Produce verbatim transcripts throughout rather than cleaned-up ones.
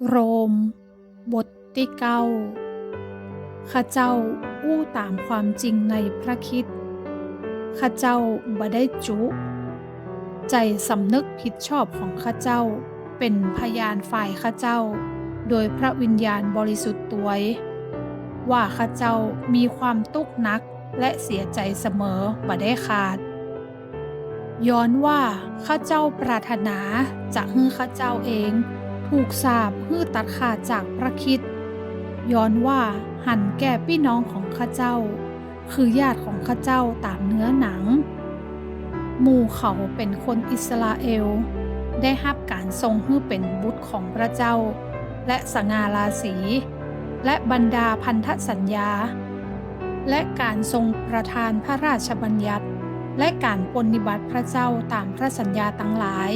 โรม บทตี้เก้า ข้าเจ้าอู้ต๋ามความจริงในพระคริสต์ ข้าเจ้าบ่ได้จุ ใจ๋สำนึกผิดชอบของข้าเจ้าเป๋นพยานฝ่ายข้าเจ้า โดยพระวิญญาณบริสุทธิ์ตวย ว่าข้าเจ้ามีความตุ๊กหนักและเสียใจ๋เสมอบ่ได้ขาด ย้อนว่าข้าเจ้าปรารถนาจะหื้อข้าเจ้าเองถูกสาปหื้อตัดขาดจากพระคริสต์ ย้อนว่าหันแก่ปี้น้องของข้าเจ้า คือญาติของข้าเจ้าต๋ามเนื้อหนัง หมู่เขาเป๋นคนอิสราเอล ได้ฮับก๋านทรงหื้อเป๋นบุตรของพระเจ้า และสง่าราศี และบรรดาพันธสัญญา และก๋านทรงประทานพระราชบัญญัติ และก๋านปรนนิบัติพระเจ้าต๋ามพระสัญญาตังหลาย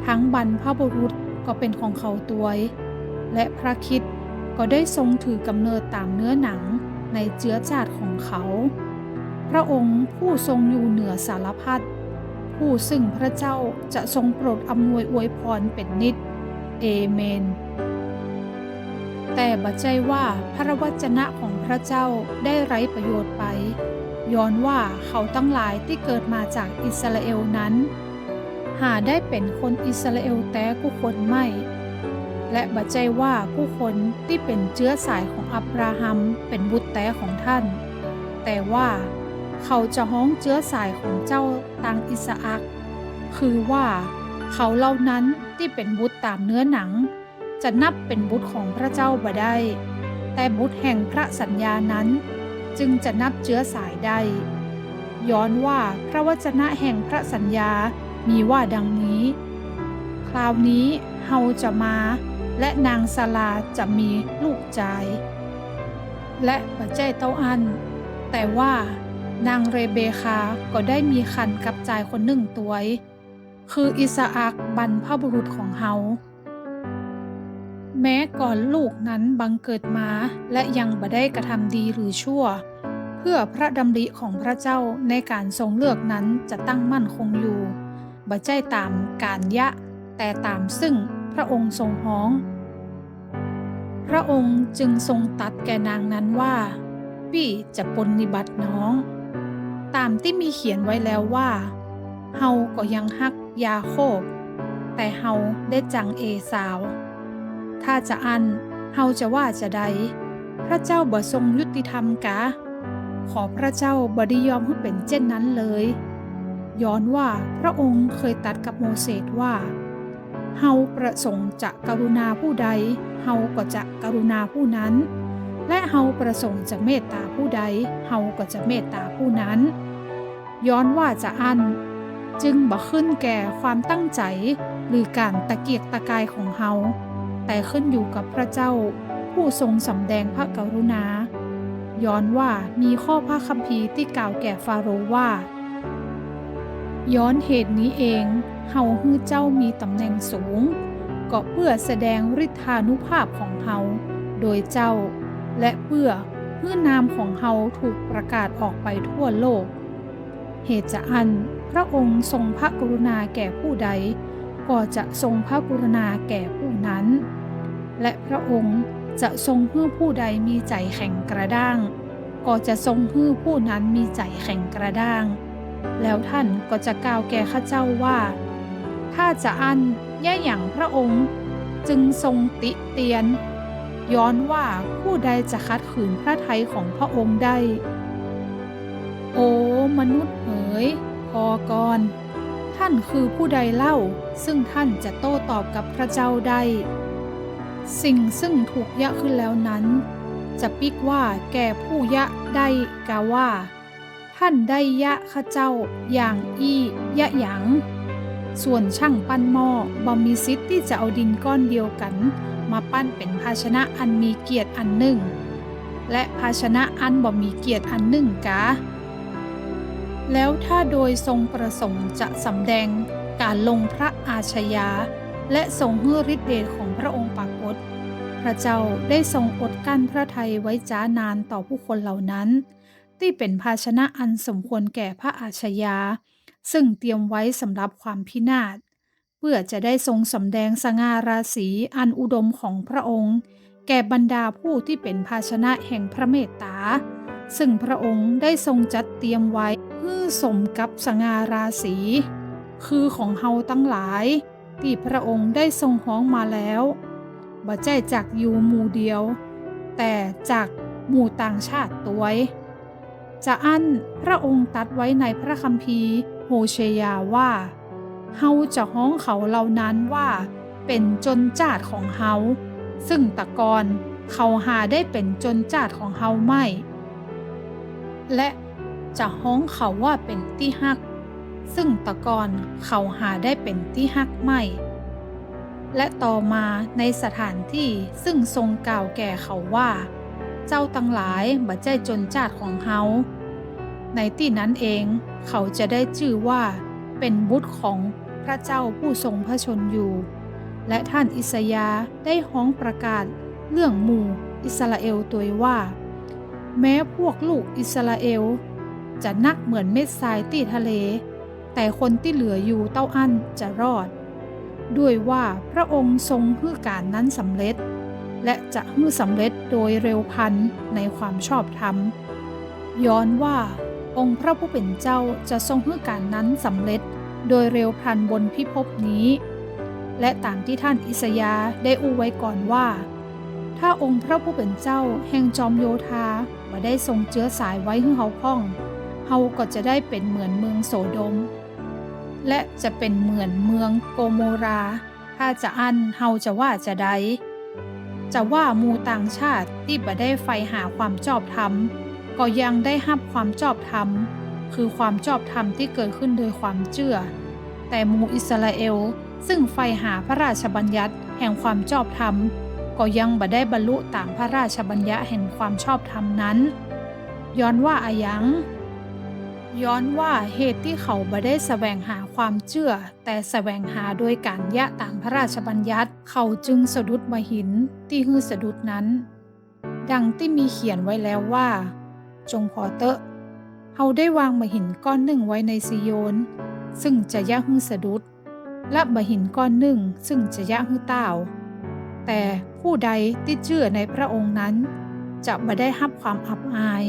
ทั้งบรรพบุรุษก็เป๋นของเขาตวย และพระคริสต์ก็ได้ทรงถือก๋ำเนิดต๋ามเนื้อหนังในเจื๊อจาติของเขา พระองค์ผู้ทรงอยู่เหนือสารพัด ผู้ซึ่งพระเจ้าจะทรงโปรดอำนวยอวยพรเป๋นนิจ เอเมน แต่บ่ใจ้ว่าพระวจนะของพระเจ้าได้ไร้ประโยชน์ไป ย้อนว่าเขาตังหลายตี้เกิดมาจากอิสราเอลนั้น หาได้เป๋นคนอิสราเอลแต๊กู้คนไม่ และบ่ใจ้ว่ากู้คนตี้เป๋นเจื๊อสายของอับราฮัมเป๋นบุตรแต๊ของท่าน แต่ว่าเขาจะฮ้องเจื๊อสายของเจ้าตางอิสอัค คือว่าเขาเหล่านั้นตี้เป๋นบุตรต๋ามเนื้อหนัง จะนับเป๋นบุตรของพระเจ้าบ่ได้ แต่บุตรแห่งพระสัญญานั้นจึงจะนับเจื๊อสายได้ ย้อนว่าพระวจนะแห่งพระสัญญามีว่าดังนี้ คราวนี้เฮาจะมา และนางซาราห์จะมีลูกจาย และบ่ใจ้เต้าอั้น แต่ว่านางเรเบคาห์ก็ได้มีครรภ์กับจายคนนึ่งตวย คืออิสอัคบรรพบุรุษของเฮา แม้ก่อนลูกนั้นบังเกิดมา และยังบ่ได้กระทำดีหรือชั่ว เพื่อพระดำริของพระเจ้าในก๋านทรงเลือกนั้นจะตั้งมั่นคงอยู่ บ่ใจ้ต๋ามก๋านเยียะ แต่ต๋ามซึ่งพระองค์ทรงฮ้อง พระองค์จึงทรงตรัสแก่นางนั้นว่า ปี้จะปรนนิบัติน้อง ต๋ามตี้มีเขียนไว้แล้วว่า เฮาก็ยังฮักยาโคบ แต่เฮาได้จังเอซาว ถ้าจาอั้นเฮาจะว่าจาใด พระเจ้าบ่ทรงยุติธรรมกา ขอพระเจ้าบ่ดียอมหื้อเป๋นเจ้นนั้นเลย ย้อนว่าพระองค์เคยตรัสกับโมเสสว่า เฮาประสงค์จะกรุณาผู้ใด เฮาก็จะกรุณาผู้นั้น และเฮาประสงค์จะเมตต๋าผู้ใด เฮาก็จะเมตต๋าผู้นั้น ย้อนว่าจาอั้นจึงบ่ขึ้นแก่ความตั้งใจ๋หรือก๋านตะเกียกตะกายของเฮา แต่ขึ้นอยู่กับพระเจ้าผู้ทรงสำแดงพระกรุณา ย้อนว่ามีข้อพระคัมภีร์ตี้กล่าวแก่ฟาโรห์ว่า ย้อนเหตุนี้เอง เฮาหื้อเจ้ามีต๋ำแหน่งสูง ก็เปื้อแสดงฤทธานุภาพของเฮาโดยเจ้า และเปื้อหื้อนามของเฮาถูกประกาศออกไปทั่วโลก เหตุจาอั้นพระองค์ทรงพระกรุณาแก่ผู้ใด ก็จะทรงพระกรุณาแก่ผู้นั้น และพระองค์จะทรงหื้อผู้ใดมีใจ๋แข็งกระด้าง ก็จะทรงหื้อผู้นั้นมีใจ๋แข็งกระด้าง แล้วท่านก็จะกล่าวแก่ข้าเจ้าว่า ถ้าจาอั้นเยียะหยังพระองค์จึงทรงติเตียน ย้อนว่าผู้ใดจะขัดขืนพระทัยของพระองค์ได้ โอมนุษย์เหย พอก่อน ท่านคือผู้ใดเล่า ซึ่งท่านจะโต้ตอบกับพระเจ้าได้ สิ่งซึ่งถูกเยียะขึ้นแล้วนั้น จะปิ๊กว่าแก่ผู้เยียะได้กาว่า ท่านได้เยียะข้าเจ้าอย่างอี้เยียะหยัง ส่วนช่างปั้นหม้อบ่มีสิทธิ์ตี้จะเอาดินก้อนเดียวกั๋นมาปั้นเป๋นภาชนะอันมีเกียรติอันนึ่ง และภาชนะอันบ่มีเกียรติอันนึ่งกา แล้วถ้าโดยทรงประสงค์จะสำแดงก๋านลงพระอาชญา และทรงหื้อฤทธิ์เดชของพระองค์ปรากฏ พระเจ้าได้ทรงอดกลั้นพระทัยไว้จ๊านานต่อผู้คนเหล่านั้น ตี้เป๋นภาชนะอันสมควรแก่พระอาชญา ซึ่งเตรียมไว้สำหรับความพินาศ เปื้อจะได้ทรงสำแดงสง่าราศีอันอุดมของพระองค์ แก่บรรดาผู้ตี้เป๋นภาชนะแห่งพระเมตต๋า ซึ่งพระองค์ได้ทรงจัดเตรียมไว้หื้อสมกับสง่าราศี คือของเฮาตังหลาย ตี้พระองค์ได้ทรงฮ้องมาแล้ว บ่ใจ้จากยิวหมู่เดียว แต่จากหมู่ต่างชาติตวย จาอั้นพระองค์ตรัสไว้ในพระคัมภีร์โฮเชยาห์ว่า เฮาจะฮ้องเขาเหล่านั้นว่าเป๋นจนจ้าดของเฮา ซึ่งตะก่อนเขาหาได้เป๋นจนจ้าดของเฮาไม่ และจะฮ้องเขาว่าเป๋นตี้ฮัก ซึ่งตะก่อนเขาหาได้เป๋นตี้ฮักไม่ และต่อมาในสถานตี้ซึ่งทรงกล่าวแก่เขาว่า เจ้าตังหลายบ่ใจ้จนจ้าดของเฮา ในตี้นั้นเองเขาจะได้จื้อว่าเป๋นบุตรของพระเจ้าผู้ทรงพระชนม์อยู่ และท่านอิสยาห์ได้ฮ้องประกาศเรื่องหมู่อิสราเอลตวยว่า แม้พวกลูกอิสราเอลจะนักเหมือนเม็ดทรายตี้ทะเล แต่คนตี้เหลืออยู่เต้าอั้นจะรอด ด้วยว่าพระองค์ทรงหื้อก๋านนั้นสำเร็จ และจะหื้อสำเร็จโดยเร็วพลันในความชอบธรรม ย้อนว่าองค์พระผู้เป๋นเจ้าจะทรงหื้อก๋านนั้นสำเร็จโดยเร็วพลันบนพิภพนี้ และต๋ามตี้ท่านอิสยาห์ได้อู้ไว้ก่อนว่า ถ้าองค์พระผู้เป๋นเจ้าแห่งจอมโยธาบ่ได้ทรงเจื๊อสายไว้หื้อเฮาพ่อง เฮาก็จะได้เป๋นเหมือนเมืองโสโดม และจะเป๋นเหมือนเมืองโกโมราห์ ถ้าจาอั้นเฮาจะว่าจาใด จะว่าหมู่ต่างชาติตี้บ่ได้ใฝ่หาความชอบธรรม ก็ยังได้ฮับความชอบธรรม คือความชอบธรรมตี้เกิดขึ้นโดยความเจื้อ แต่หมู่อิสราเอลซึ่งใฝ่หาพระราชบัญญัติแห่งความชอบธรรม ก็ยังบ่ได้บรรลุต๋ามพระราชบัญญัติแห่งความชอบธรรมนั้น ย้อนว่าอะหยัง ย้อนว่าเหตุตี้เขาบ่ได้แสวงหาความเจื้อ แต่แสวงหาโดยก๋านเยียะต๋ามพระราชบัญญัติ เขาจึงสะดุดบ่าหินตี้หื้อสะดุดนั้น ดังตี้มีเขียนไว้แล้วว่า จงผ่อเต๊อะ เฮาได้วางบ่าหินก้อนนึ่งไว้ในซีโยน ซึ่งจะเยียะหื้อสะดุด และบ่าหินก้อนนึ่งซึ่งจะเยียะหื้อต้าว แต่ผู้ใดตี้เจื้อในพระองค์นั้น จะบ่ได้ฮับความอับอาย